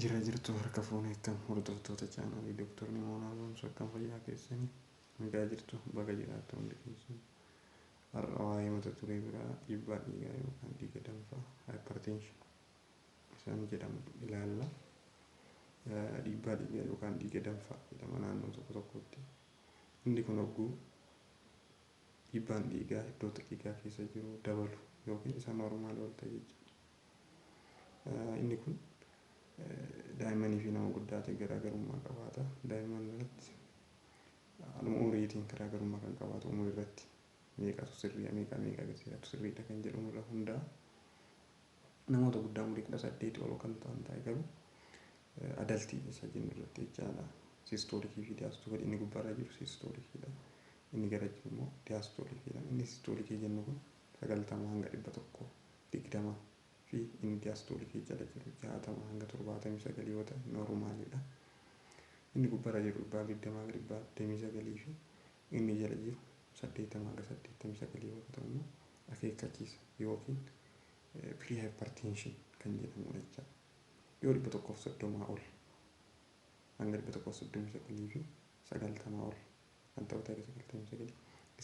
Jira jirtu, harka fuunee akkam, hordoftoota chaanaalii Dooktar Nimoonaa Boonsoo, akkam, fayyaa keessanii? Nagaa jirtu? Baga jiraattu hundi keessan. Har'a waa'ee mata duree biraa, dhiibbaa dhiigaa yookaan dhiiga danfaa, hypertension isaan jedhamu ilaalla. Dhiibbaa dhiigaa yookaan dhiiga danfaa jedhama naannoo tokko tokkotti. Inni kun hogguu dhiibbaan dhiigaa hiddoota dhiigaa keessa jiru dabalu yookiin isa normal ol ta'e jechuudha. Inni kun daa'immanii fi nama guddaatiin garaagarummaa qabaata. Daa'imman irratti haaluma umriitiin garaagarummaa kan qabaatu, umurii irratti meeqatu sirrii, meeqa meeqa agarsiisatu sirriidha kan jedhamu irra hundaa'a. Namoota guddaa umurii 18 ol kan ta'an ta'e garuu adultii isa jennu irratti jechaadha. Systolicii fi diastolic, inni gubbaarra jiru systoliciidha. Inni gara jiru immoo diastoliciidha. Inni systolicii jennu kun 90 hanga 120 fi inni diastolicii jala jiru 60 hanga 79 yoo ta'e normalidha. Inni gubbaarra jiru 120 hanga 129 fi inni jala jiru 80 hanga 89 yoo ta'u immoo akeekkachiisa yookiin pre hypertension kan jedhamudha jechaadha. Yoo 130 ol hanga 139 fi 90 ol kan ta'u ta'e, 99,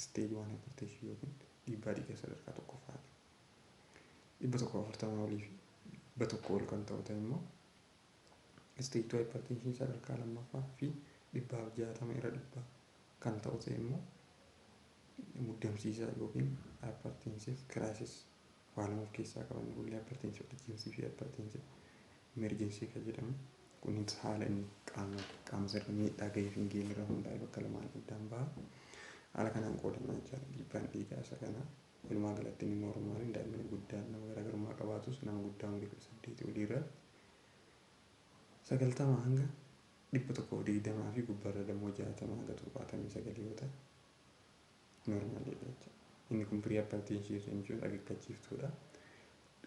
stage one hypertension yookiin dhiibbaa dhiigaa sadarkaa tokkoffaadha. 140 olii fi 100 ol kan ta'u ta'e immoo stage two hypertension sadarkaa lammaffaa fi 160 irra 100 kan ta'u ta'e immoo muddamsiisaa yookiin hypertensive crisis, waa lama of keessaa qaban kullee, hypertensive urgency fi hypertensive emergency kan jedhamu kunis haala inni qaama sirra miidhaa gahee fi hin geenye irra hundaa'e bakka lamaan addaan baha. Haala kanaan qoodama jechaadha dhiibbaan dhiigaa isa kana. Walumaa galatti inni normaliin daa'imman guddaan nama garaagarummaa qabaatus nama guddaa umurii 18 oliirra 90 hanga 120 fi gubbaarra immoo 60 hanga 79 yoo ta'e normaliidha jechuudha. Inni kun pre hypertension jechuun akeekkachiiftuudha.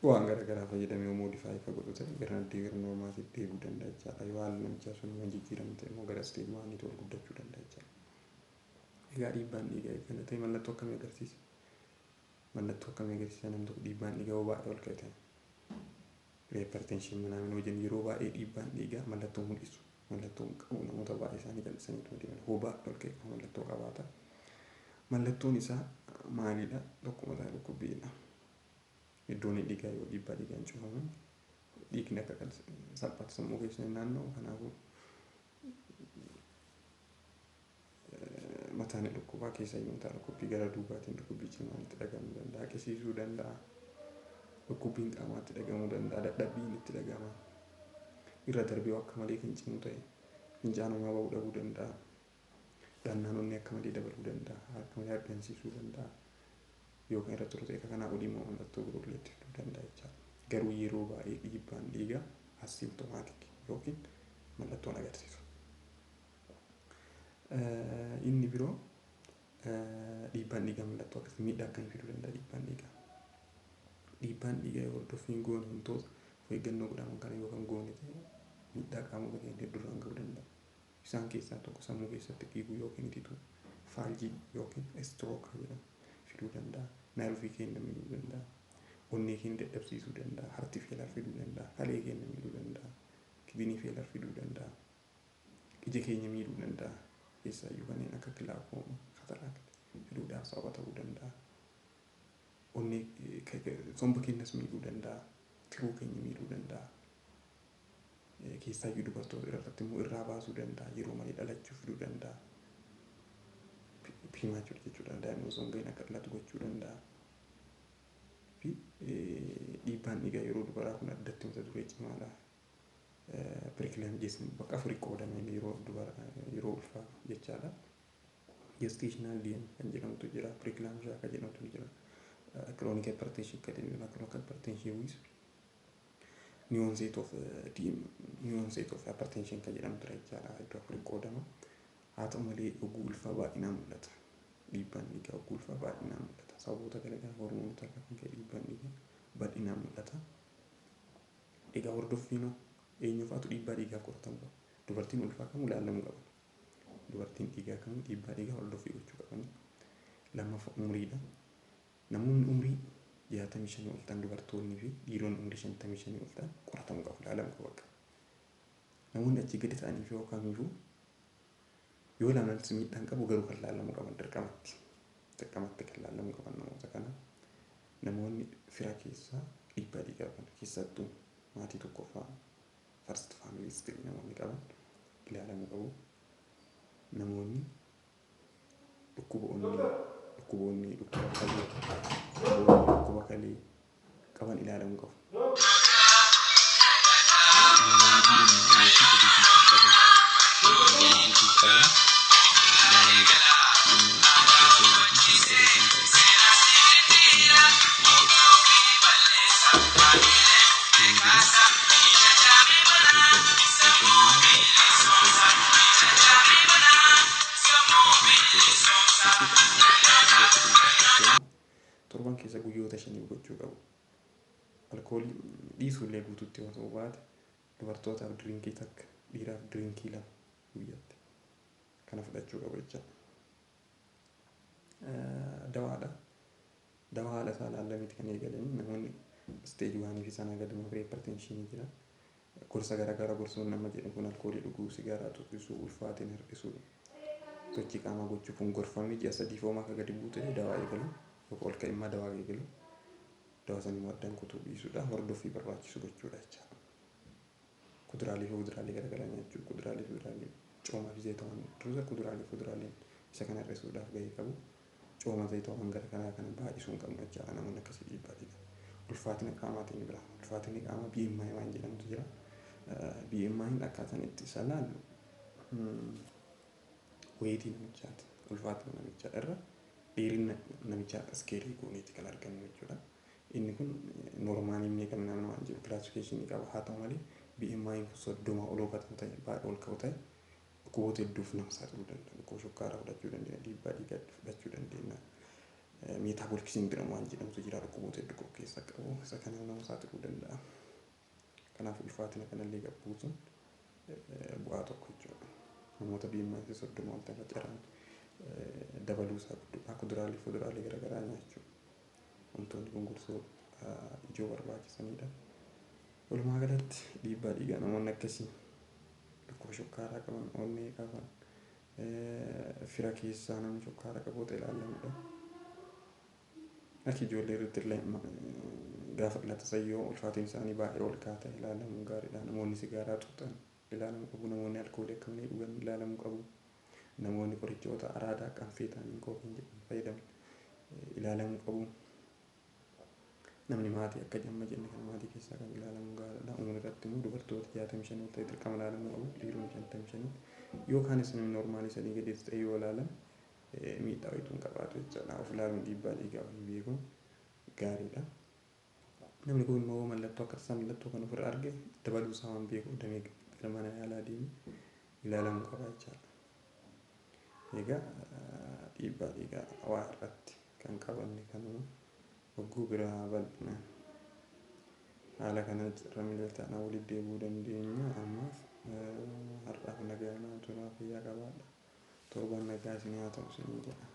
Waan garaagaraa fayyadamee yoo modify akka godhu ta'e gara gara normalitti deebi'uu danda'a jechaadha. Yoo haalli namichaa sun yoo jijjiiramu ta'e immoo gara stage oneiitti ol guddachuu danda'a jechaadha. Egaa dhiibbaan dhiigaa kana ta'e mallattoo akkamii agarsiisa? Mallattoo akkamii agarsiisa namni tokko dhiibbaan dhiigaa yoo baay'ee ol ka'e ta'e? Hypertension ምናምን wajjin yeroo baay'ee dhiibbaan dhiigaa mallattoo mul'isu. Mallattoo qabu namoota baay'ee isaanii callisaniitu deeman. Hoo baay'ee ol ka'e mallattoo qabaata. Mallattoon isaa maalidha? Tokko mataa dhukkubbiidha. Iddoon dhiigaa yoo dhiibbaa dhiigaan cufame dhiigni akka salphaatti sammuu keessa hin naanna'u. Kanaafuu mataan dhukkubaa keessa mataa dhukkubbii gara duubaatiin dhukkubbii cimaan itti dhagahamuu danda'a. Haqisiisuu danda'a. Dhukkubbiin qaamaatti dhagahamuu danda'a. Dadhabbiin itti dhagahama. Irra darbee akka malee kan cimu ta'e fincaan homaa bahuu dhabuu danda'a. Dhannaan onnee akka malee dabaluu danda'a. Akka malee hargansiisuu danda'a. Yookaan irra turu ta'e kanaa olii immoo mallattoo biroo illee itti fiduu danda'a jechaadha. Garuu yeroo baay'ee dhiibbaan dhiigaa asymptomatic yookiin mallattoon agarsiisu. Inni biroo dhiibbaan dhiigaa mallattoo akkasii miidhaa akkamii fiduu danda'a dhiibbaan dhiigaa? Dhiibbaan dhiigaa yoo hordoffiin goone, wantoota of eeggannoo godhaman kana yoo kan goone ta'e, miidhaa qaamota keenya hedduurraan gahuu danda'a. Isaan keessaa tokko sammuu keessatti dhiiguu yookiin itituu, faaljii yookiin stroke jedhamu fiduu danda'a. Nervii keenya miidhuu danda'a. Onnee keenya dadhabsiisuu danda'a. Heart failure fiduu danda'a. Kalee keenya miidhuu danda'a. Kidney failure fiduu danda'a. Ija keenya miidhuu danda'a. Keessaayyuu kanneen akka glaucoma, cataract fiduudhaaf sababa ta'uu danda'a. Onnee somba keenyas miidhuu danda'a. Tiruu keenya miidhuu danda'a. Keessaayyuu dubartoota irratti immoo irraa baasuu danda'a. Yeroo malee dhalachuu fiduu danda'a. Premature jechuudha. Daa'imni osoo hin gahin akka dhalatu gochuu danda'a. Fi dhiibbaan dhiigaa yeroo dubaraa kun addatti mata duree cimaadha. Preeclampsia bakka afurii qoodame yeroo dubara, yeroo ulfaa jechaadha. Gestational DM kan jedhamutu jira. Preeclampsia kan jedhamutu jira. Chronic hypertension kan jedhamu, chronic hypertension with new onset of DM, new onset of hypertension kan jedhamu ture jechaadha. Iddoo afurii qoodama. Haa ta'u malee oguu ulfaa baay'inaan mul'ata. Dhiibbaan dhiigaa oguu ulfaa baay'inaan mul'ata. Sababoota garaagaraa hormoonota irraa kan ka'e dhiibbaan dhiigaa bal'inaan mul'ata. Egaa hordoffiin eenyufaatu dhiibbaa dhiigaaf qoratamuu qaba? Dubartiin ulfaa kamuu ilaalamuu qaban. Dubartiin dhiigaa kamuu dhiibbaa dhiigaa hordoffii gochuu qaban. Lammaffaa umriidha. Namoonni umrii 65 ol ta'an, dubartoonni fi dhiironni umrii 55 ol ta'an qoratamuu qabu, ilaalamuu qabu. Namoonni achii gadi ta'anii fi kamiifuu yoo ilaalan miidhaan qabu garuu kan laalamuu qaban dirqamatti. Dirqamatti kan laalamuu qaban namoota kana. Namoonni fira keessaa dhiibbaa dhiigaa qaban keessattuu maatii tokkoffaa first family history namoonni qaban ilaalamuu qabu. Namoonni dhukkuba onnee, dhukkuba onnee, dhukkuba kalee, dhukkuba kalee qaban ilaalamuu qabu. Namoonni BMI yookiin obesity qaban, obesity qaban ilaalamuu qabu. BMI 30 fi sana olii kan ta'e dirqama ilaalamuu qabu. Hin jiru of eeggannoo of eeggannoo barbaachisa. Alkoolii dhuguu, sigaaraa xuuxuu dhiisuu qabu. Ulfaatina dhiisuu qabu. Sochii qaamaa xiqqaate guyyaatti daqiiqaa 30 torban keessa guyyoota 5f gochuu qabu. Alkoolii dhiisuullee guutuutti yoo ta'u baate dubartootaaf drink 1, dhiiraaf drink 2 guyyaatti kana fudhachuu qabu jechaadha. Dawaadha. Dawaa haala isaa ilaallameeti kan eegalanii namoonni stage 1 fi sanaa gadi immoo hypertension jira. Gorsa garaagaraa gorsuun nama jedhu kun alkoolii dhuguu, sigaaraa xuuxisuu, ulfaatina hir'isuu, sochii qaamaa gochuu kun gorfamee ji'a 3 foomaa akka gadi bu'u ta'e dawaa eegalu yookaan ol ka'immaa dawaa eegalu. Dawaa sana immoo addaan kutuu dhiisuudha. Hordoffii barbaachisu gochuudha jechaadha. Kuduraalee fi fuduraalee garaagaraa nyaachuu, kuduraalee fi fuduraalee coomaa fi zayitawwan dursa kuduraalee fi fuduraaleen isa kana hir'isuudhaaf gahee qabu. Cooma zayitawwan garaagaraa kana baay'isuu hin qabnu jechaadha namoonni akkasii dhiibbaa dhiigaa. Ulfaatina qaamaatiin bira. Ulfaatinni qaamaa BMI waan jedhamutu jira. BMI'n akkaataan itti isa laallu weight namichaati. Ulfaatina namichaa irra dheerina namichaa scale gooneeti kan argannu jechuudha. Inni kun normal meeqa naannoo waan jiru classification qaba. Haa ta'u malee BMI'n kun 30 ol kan ta'e baay'ee ol ka'u ta'e dhukkuboota hedduuf nama saaxiluu danda'a. Dhukkuba shukkaaraa fudhachuu dandeenya, dhiibbaa dhiigaa fudhachuu dandeenya. Metabolic syndrome waan jedhamutu jira dhukkuboota hedduu of keessaa qabu. Isa kanaaf nama saaxiluu danda'a. Kanaaf ulfaatina kanallee gabbuusuun bu'aa tokko jechuudha. Namoota BMI 30 ol ta'an carraan dabaluu isaa guddaa kuduraalee fi fuduraalee garaagaraa nyaachuu. Wantoonni kun gorsoo ijoo barbaachisanidha. Walumaa galatti dhiibbaa dhiigaa namoonni akkasii dhukkuba shukkaaraa qaban, onnee qaban, fira keessaa namni shukkaara qabu ilaalamudha. Akka ijoollee irratti illee gaafa dhalatan yoo ulfaatiin isaanii baay'ee ol ka'aa ta'e ilaalamuun gaariidha. Namoonni sigaaraa xuuxan ilaalamuu qabu. Namoonni alkoolii akka malee dhugan ilaalamuu qabu. Namoonni qorichoota araadaa akka amphetamine cocaine jedhamu fayyadaman ilaalamuu qabu. Namni maatii akka jamma jenne kana maatii keessaa qabu ilaalamuu gaariidha. Umurii irratti immoo dubartoota 65 ol ta'e dirqama ilaalamuu qabu. Dhiironni 55 yookaanis namni normal sanii gadi ta'e yoo ilaalan miidhaa wayituu hin qabaatu jechaadha. Of ilaaluun dhiibbaa dhiigaa ofii beekuun gaariidha. Namni kun immoo mallattoo akka tasaa mallattoo kan ofirra arge dabaluu isaa waan beekuuf damee gara mana yaalaa deemee ilaalamuu qaba jechaadha. Egaa dhiibbaa dhiigaa waa irratti kan qabanne kanuma hogguu biraa bal'inaan haala kana cirra miidhagaan walitti deebi'uu dandeenya. Ammaaf har'aaf nagaa naa turaa, fayyaa qabaadha. Torban nagaa isin haa ta'u isin jedha.